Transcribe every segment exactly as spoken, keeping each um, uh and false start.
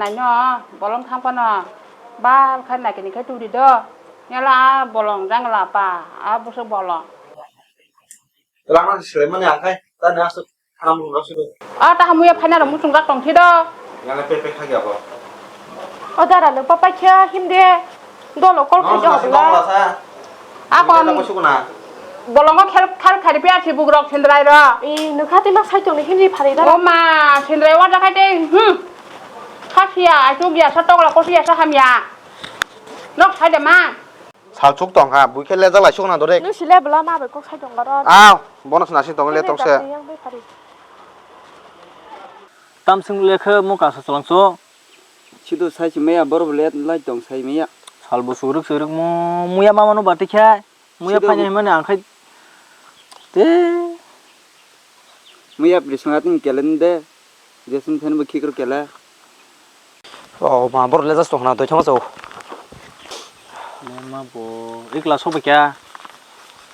Naino bolong thang phano bal khai naikini khai turi do. Yala a bolong jangla pa a busuk bolong. Lama selaimani akhai ta na su hanam lu su. A ta hamuya phaina rok muchung jak tong thi do. Yala pe pe khagi abo. O dara lo pa pai khe him de. Dolo kol khai jo. Akon bolongo khel khal khari piya si bugrok sindrai ro. I nukha tei mak saichung ni himri phari da. O ma sindrai wa jakai tei hmm. Khasiya ai chuk ya sa tokla kosi ya sa hamya. Nok sai de ma. Sal chuk tong kha bui khe lejak lai suk na dore. Nung sile bela ma bai kok saichung garo. Aw bono sna si tong le tong se. Tamsing lekhe mo kasa chalangso. Sido sai si maya borok le lai tong sai maya. Salbo suruk suruk mo muya mama no bati khe. Muya sido phanya himani ang khai. Te. Muya prisonga tin kelen de. Jesin phen bo khikro kela. O ma borok le jas tong na doi thang so. Ma bo ikla sok kya.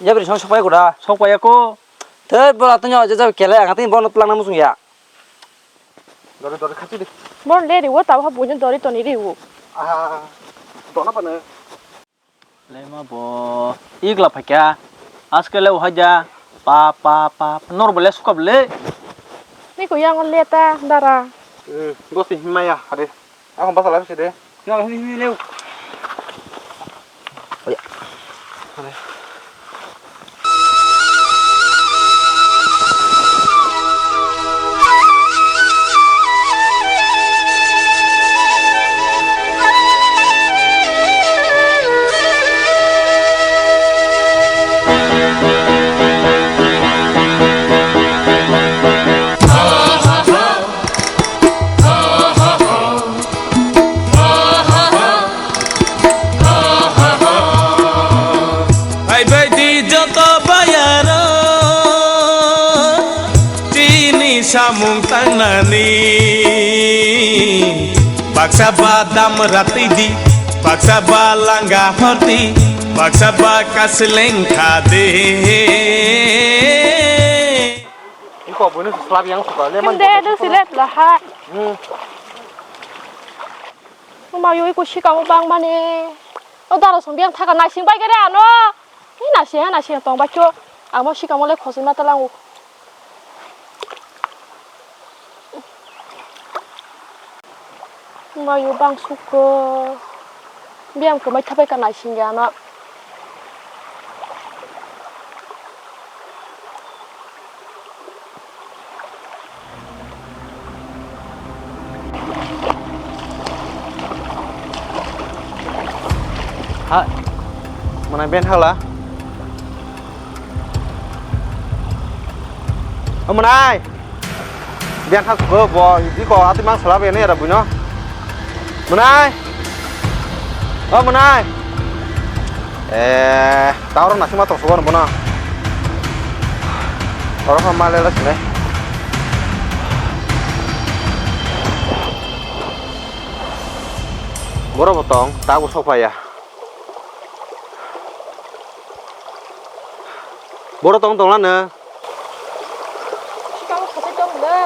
Ya prisong sok pai kuda. Sok pai ko. Te bora to nyo je jab kele ang tin bono tlang na musung ya. Dori dori khati de. Bon le riwo tabo ha buino dori toni riwo. Aha. Dona pana. Lema bo ikla phakya. Aske le uhaja pa pa pa pa. Nor bole sukab le. Ni ko yang le ta dara. Hmm, gosi himaya hare. Ako basa lai side. Nang hini hini leo. Oya. Phaibai di joto bayaro, chini samung tangnani. Baksa ba dam ratwi di, baksa ba langa horti, baksa ba kasleng khadi. Iko buino slab yang suka le man. Hinde do silet laha. Hmm. Uma yui ko sikamo bang mane. O daro song biang thaka naising bai gere ano. Ni naising ha naising tong bai kyo. Amo sikamo le khosing ma talango. Mayu bang sukgo. Biyam kwmai thapai ka naisingya no. Ha. Mana ben hala. O mwnai. Biang kha sugo bo, idi ko, ati mang sala bene era buino. Mwnai. O mwnai. Eh, tawro nasima tong sugo bono. Oro kha male la sile. Boro botong, tago sopaya. Boro tong tong lana. Sikamo khosai tong le.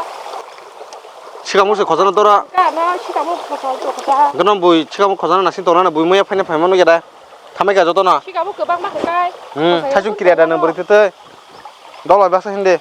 Sikamo se khosana dora. Ka na sikamo khosai to khosa. Gano bui sikamo khosana nasing tong lana bui moya phaina phaimano geda. Thamai ka joto na. Sikamo kwbang ma khe kai. Hmm, khosai thaichung to kiriya da nang bori tete. Dol bai baksa hindi.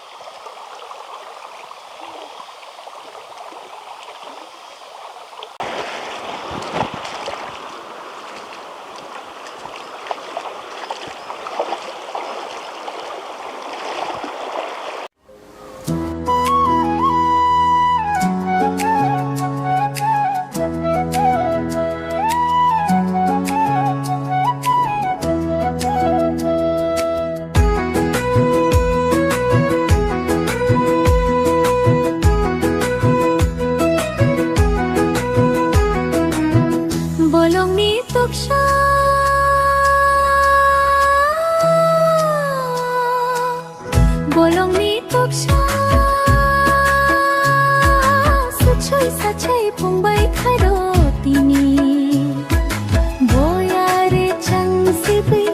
Bolongni toksa, bolongni toksa, sachai sachai phungbai khairo tini. Boyare chang sibwi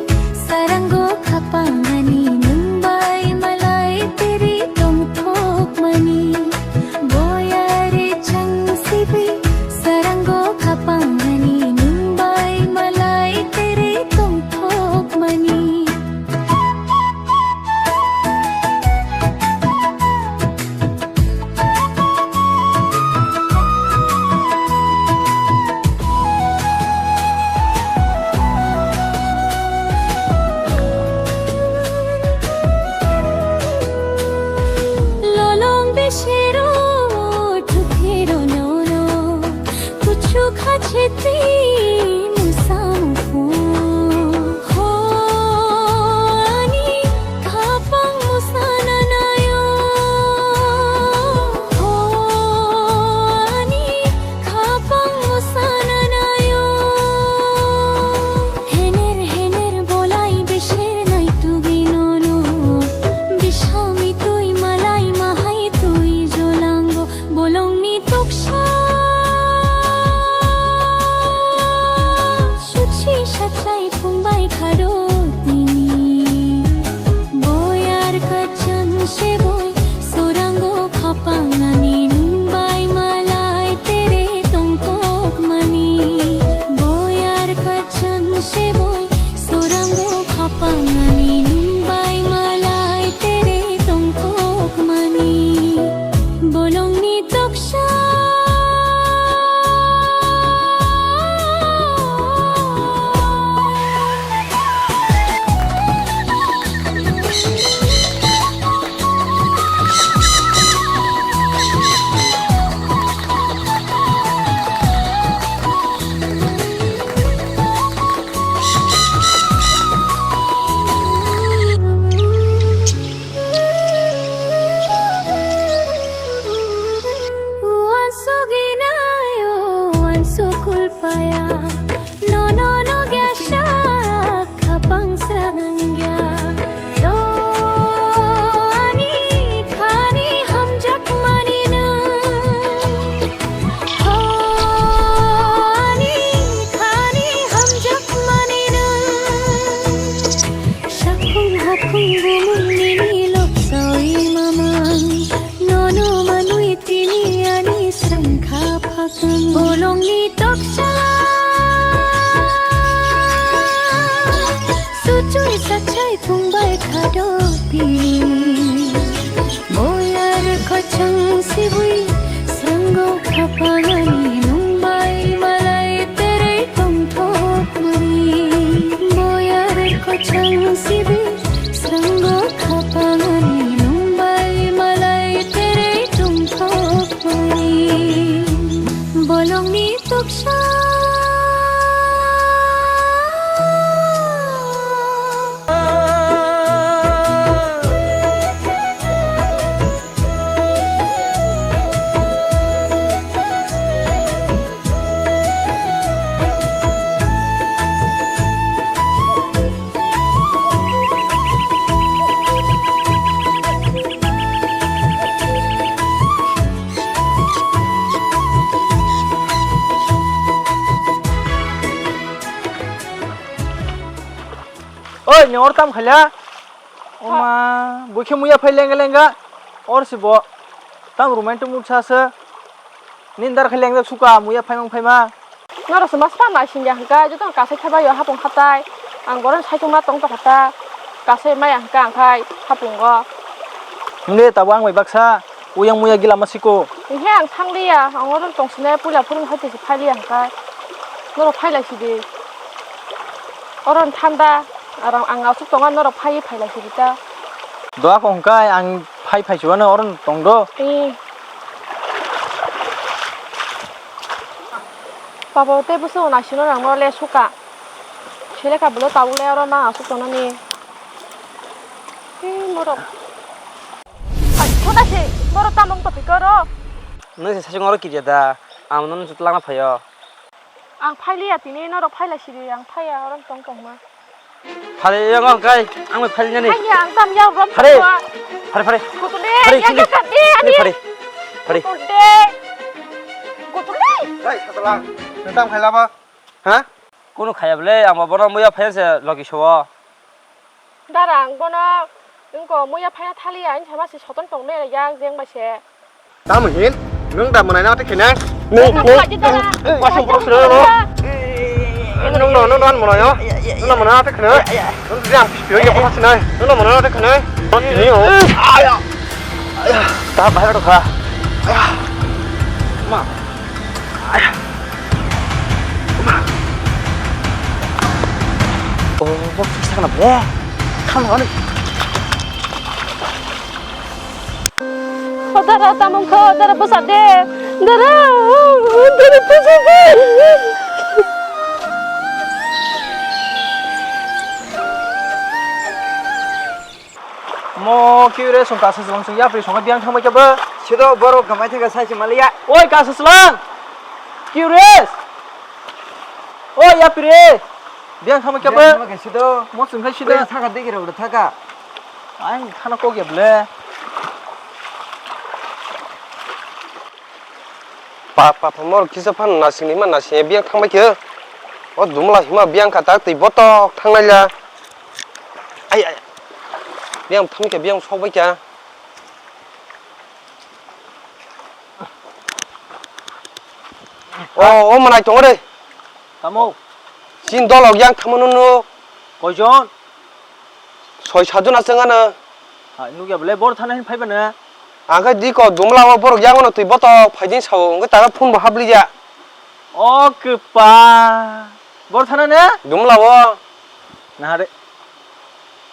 sarango khapangani nungbai malai teri tongthokmani. Boyare chang sibwi sarang Pangani nung bai malai terei tongthokmani bolongni toksa. Uansuginaio uansukulpaya, nono no gyasa khapang sranangya. To ani khani hamjakmani nung. To ani khani hamjakmani nung. Sakung hakung bumung nini lok sawi mamang. Nono manwi tini ani srangkha phakung. Bolongni toksa. Suchoi sachai phungbai khado tini. Boyar kochang sibui srango khapangani nungbai malai terei tongthokmani. Boyar kochang sibui srango khapangani nungbai malai terei tongthokmani. Bolongni toksa. Oi, ni or tam khaila? Oma, bukhe muya phai lenga lenga. Or si bo. Tam romantic mood sa se. Nindar khe lengjak suka, muya phaimang phaima. Norok se mas pa mai singya hwnkha, joto kasai khe baio hapung hatai. Ang boron saichung ma tong tokha ta. Kasai maya hwnkha ang khai hapungo. Hwnde tabo ang bai baksa, uyang muya gila ma siko. Hwnkhe ang thangliya, ang oro tong sine puila phurung hai tisi phailiya hwnkha. Norok phailai sidi. Oro thanda, aram ang asuk tongo, norok phaiwi phailai sidi ta. Doa ko hwnkha ang phai phai chuano oro tong do. Ee. Baba, tei bwswk naisino rang no le suka. Sele ka bwle tabuk le oro nang asuk tongnani. Tei borok. Ai, khona se, borok tamo wng tongphi koro. Nang se sasing oro kirya da. Ang nono jotolangna phaio. Ang phailiya tini, norok phailai sidi, ang phaiya, oro tong tongma. Phale yang ang kai, ang bai phale nani. Phaiya, ang tam ya, rom. Phale. Phale, phale. Kutu de, phale, ya sini. Ka de, ani. Phale, phale. Kutu de. Kutu de. Hei, satala. Nang tam khaila ba? Ha? Kunu khaya bele, ang bono muya phaiya se logi sowo. Dara, ang bono wngko muya phaiya thaliya, ang sama se soton tong ne ya, jeng bai se. Tamo hin? Nwng da mwnai na tei khenai? Nwng, nwng, nwng, wasung borok swnai no? Nwng no, nwng no mwnai o? Nwng no mwnai na tei khenai? Nwng jang phi phi ya, bwsa swnai. Nwng no mwnai na tei khenai? Bwsa swnai o. Ta bahai rok kha. Ma. Oh, bok sik sakna bre. Kham ani. O dara, tamung kho, dara, bwsa de. Dara, dara, bwsa de. Mo kiu re song kasa jong song yapri song biang thangbai khe ba. Sido borok gamai thangkha sai se maliya. Oi kasa slang. Kiu re. Oi yapri. Biang thangbai khe ba. Biang thangbai khe sido. Mo song khai sido. Oi thaka digi rok thaka. Ang khana kok ya ble. Pa, pa, pa, mor kisa phan nasing ni ma nasing biang thangbai khe. O dumla hima biang kha tak twi botok thangnai la. Ai, ai. Biang thangbai khe biang sok bai kha. O, o manai tongo de. Tamo? Sin dolok yang thangma nunu. Koijon? Soi sajon aswk ano. Ha, nukya bole bor thana hin phaiba na. Ang khe di ko dumla o borok yang no twi boto phaijin sao, hwnkhe taga phone bo habliya. O kwpa. Bor thana ne? Dumla o. Nahare.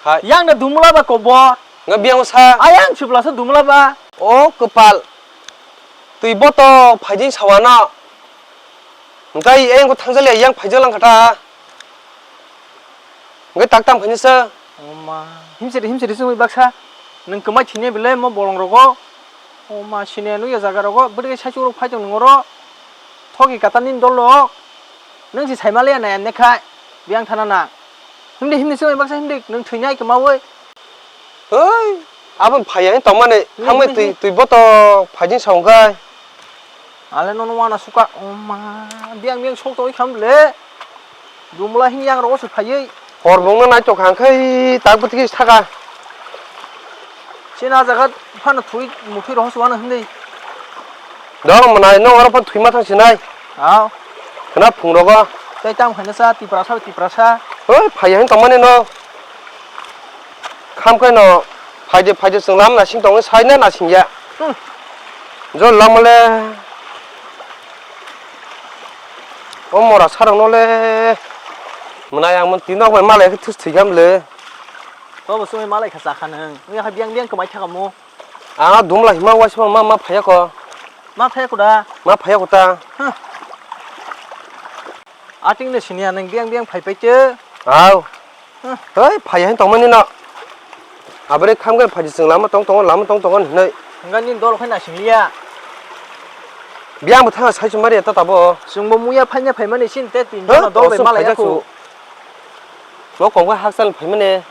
Hai. Yang na dumla ba ko bor. Nga biang sa. Ayang chupla sa dumla ba. O kwpal. Twi boto phaijin sao ano. Hwnkhe ayang ko thangjali ayang phaijak lang kha ta. Hwnkhe tak tam khainasa. O ma, himsiri, himsiri songwi baksa. Nwng kwmai thini belai mo bolong rogo. O ma, sini nukya jaga rogo. Bwdwi sai churuk phai tong nungro. Thoki kata nini dol rok. Nwng si saimaliya na enne khai. Biang thana na. Himdi, himdi songwi baksa himdi. Nwng thwinai kwmawi. Hoi, abon phaiya hin tongmani. Himdi, twi, himdi. Twi boto phaijin sao hwnkhe. Ale nono wana suka, o ma, biang biang sok tongwi kham le. Dumla hini yang rogo se phaiwi. Hor bongno naitok kha hwnkhe tak bwtwi saka. Chini ah jaga phano thwi muthwi roho se wano hwnwi. Dong mwnai no oro phan thwima thang sinai. Aw. Khna phung rogo. Tei tam khaina sa Tiprasa Tiprasa. Hoi phaiya hin tongmani no. Kham khe no phaide phaide chwng lam nasing tongwi saina nasing ya. Hmm. Jol lamale. O mora sarang no le. Mwnai ang mun tinok bai malai khe thus thwi gam le. Tobo sumai malai kha chakha nang. Ngi ha biang biang kwmai thaka mo. Ang dumla hima waisa ma ma phaya ko. Ma phaya ko da. Ma phaya ko ta. Huh. Ating le sinia nang biang biang phai pai te. Aw. Hoi, phaiya hin tongmani no. Abore khamkhe phaidi chwng lama tong tongo, lama tong tongo hinwi. Hwnkhai nini dol khai naising liya. Biyang bo thangna sai chumari ta tabo. Chwngbo muya phaina phaimani sin te tin jona dol bai malai ya khu. Mo kong khe hakchal phaimani.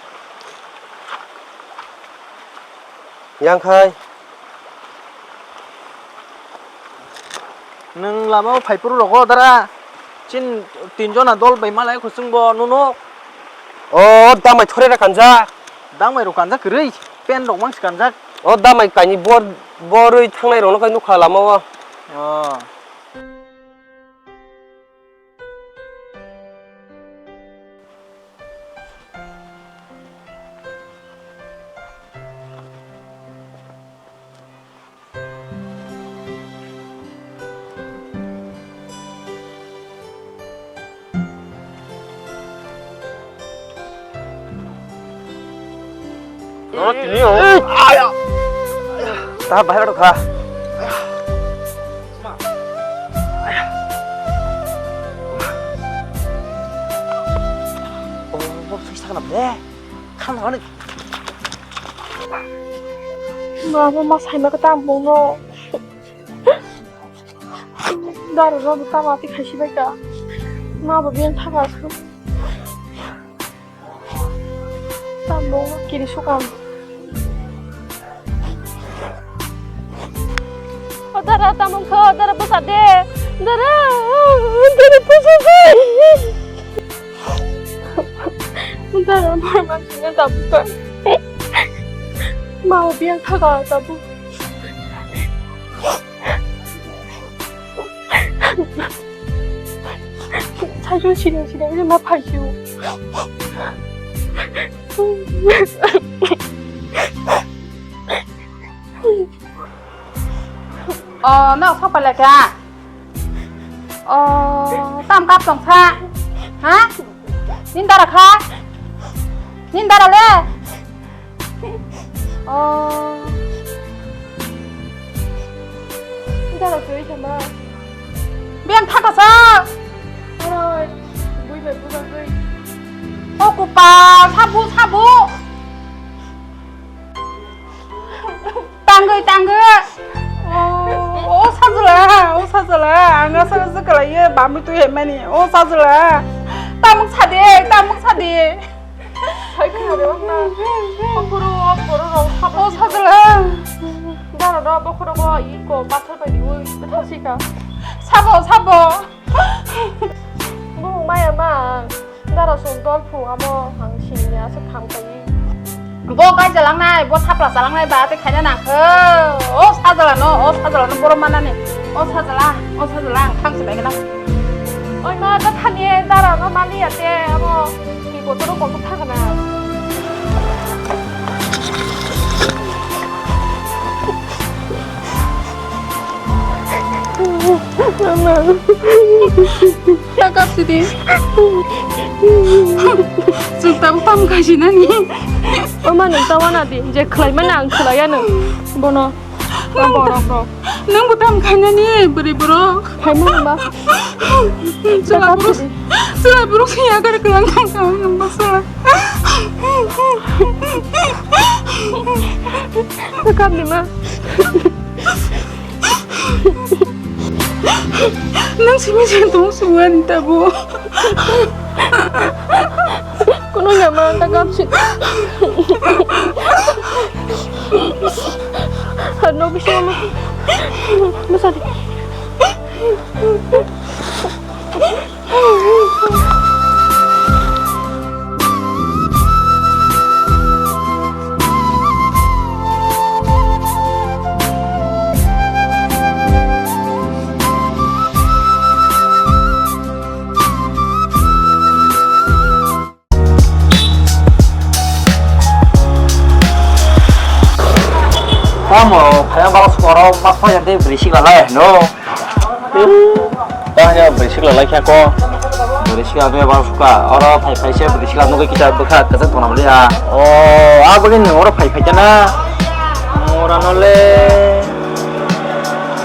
Yang khai. Nwng lama o phai phuru rogo dara. Chin tin jona dol bai malai kho chwngbo nuno. O damai thore ra kanjak. Damai rok kanjak kwrwi. Pen rok mangsi kanjak. O damai kaini bor, borwi thangnai rokno kai nukha lama o. O. Nono tini o. Aya. Ta bahai rok kha. Oh, oh, sakna ble. Kham kham. Mama ma saima ka tam bongno. Daro ro ta ma ti khaisi bai ka. Ma bo bien thaga. Tam bongno kiri sukam. O dara, tamung kho, dara, bwsa de. Dara, dara, bwsa de. Dara, bor manchina tabuk ka. Ma, biang thaga tabuk. Saichung siding siding ma phaisu. O, no, sok palai kha. O, tam kap tong kha. Ha? Nin dara kha? Nin dara le? O. Nin dara twi kha ma? Biang thaka sa. Oi, bui bai bui bai bui. O kupa, sabu, sabu. Tangwi, tangwi. O, o sajla, o sajla, ang asa asa khlaiyo, bamwi twi hemani, o sajla. Tamuk sadi, tamuk sadi. Hai khare wangna. Okoro, okoro ro, sabo. O sajla. Daro ro, bokoro go, iko, pathor bai diwi, thasika. Sabo, sabo. Bumung maya ma. Dara song dol phu amo ang sini aswk thang tongwi. Bo kai jalangnai, bo thapla jalangnai ba tei khaina nang kho. O sajla no, o sajla no borom manani. O sajla, o sajla ang thang silai gana. Oi ma, da thani dara no mani ya te amo. Ki botoro kok thang na. Ta kap sidi. Chwng tabuk tamo kaisinani. Oma nwng ta wana di, je khlai mani ang khlai ya nwng. Bono. Borok rok. Nwng bo tamo khainani bwrwi borok. Khaimani ba. Chwla borok. Chwla borok se yagar kwlang thang nwng ba chwla. Ta kap ni ma. Nang simi se tong suan tabo. Kuno nama ta gap si. Har no bisa ma. Bisa di. Tamo, phaya balas koro, mas phaya de brisi galai, no? Tanya brisi galai kya ko? Brisi galai balas ka, oro phai phai se brisi galai nugi kita bukha kasak tona bali ya. Oh, a bagi ni oro phai phai jana. Ora nole.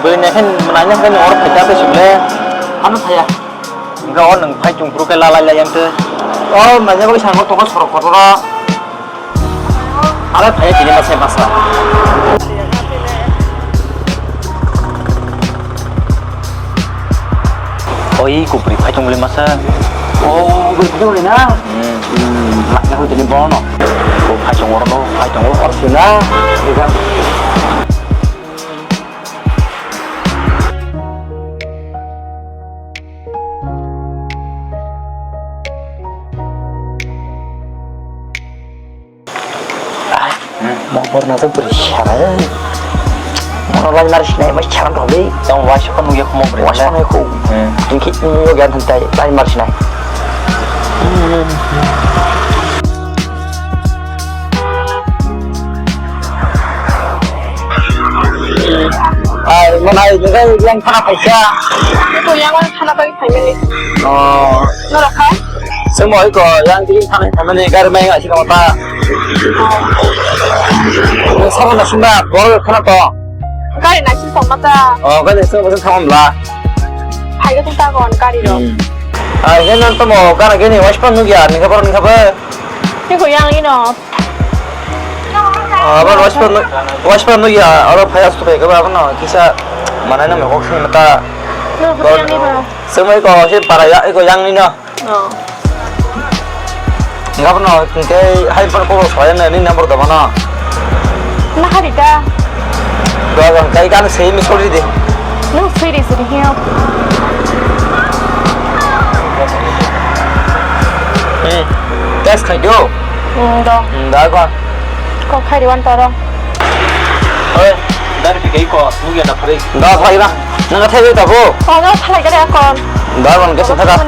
Bagi ni kan menanya kan oro phai jana sule. Ano phaya. Enggak, oh, nang phai chung kru ke lalai lai yang te. Oh, nanya bagi sango toko sorok kotora. Ale phai tini masa masa. Oh, i kubri phai chung le masa. Oh, kubri phai chung le na? Hmm. Hmm, lakna ho tini bono. Oh, phai chung oro no, phai chung oro. Sina, ega. Mo borna to bwrwi sara. Mo lai mar sinai mai charam rok le. Tamo waisa ko nugya ko mo bwrwi. Waisa ko nugya ko. Hmm. Tini khe nugya thantai lai mar sinai. Ai, mo nai nugya yang thana paisa. Ko yang thana pai phaimani. Oh. Nora khai? Sengmo iko yang tini thani thamani gari mai ngai sika mata. Sabo na sunda bor khana to. Gari nai sing tong mata. Oh, gari sing bosong thamam la. Hai ko ta kon gari ro. Hmm. Ah, ini nang tomo gana gini wash pan nugya, ni kabar ni kabar. Ni ko yang ino. Ah, abar wash pan, wash pan nugya, aro phai astu phai kabar abar no kisa mana na me kok sing mata. No, yang ino. Sengmo iko si para ya, iko yang ino. Oh. Enggak pernah, engke hai pernah kok soalnya ini nomor dah mana? Nah, hari dah. Dah, dah, kayak kan sih, ini sorry deh. No, sorry, sorry, ya. Hmm, test khai do. Hmm, dah. Hmm, dah, gua. Kok khai di wan toro. Oi, dari pikai ko, nugya na pare. Dah, khai na. Nang khai do tabo. Oh, no, khai kare akon. Dah, gua, nggak sih, dah.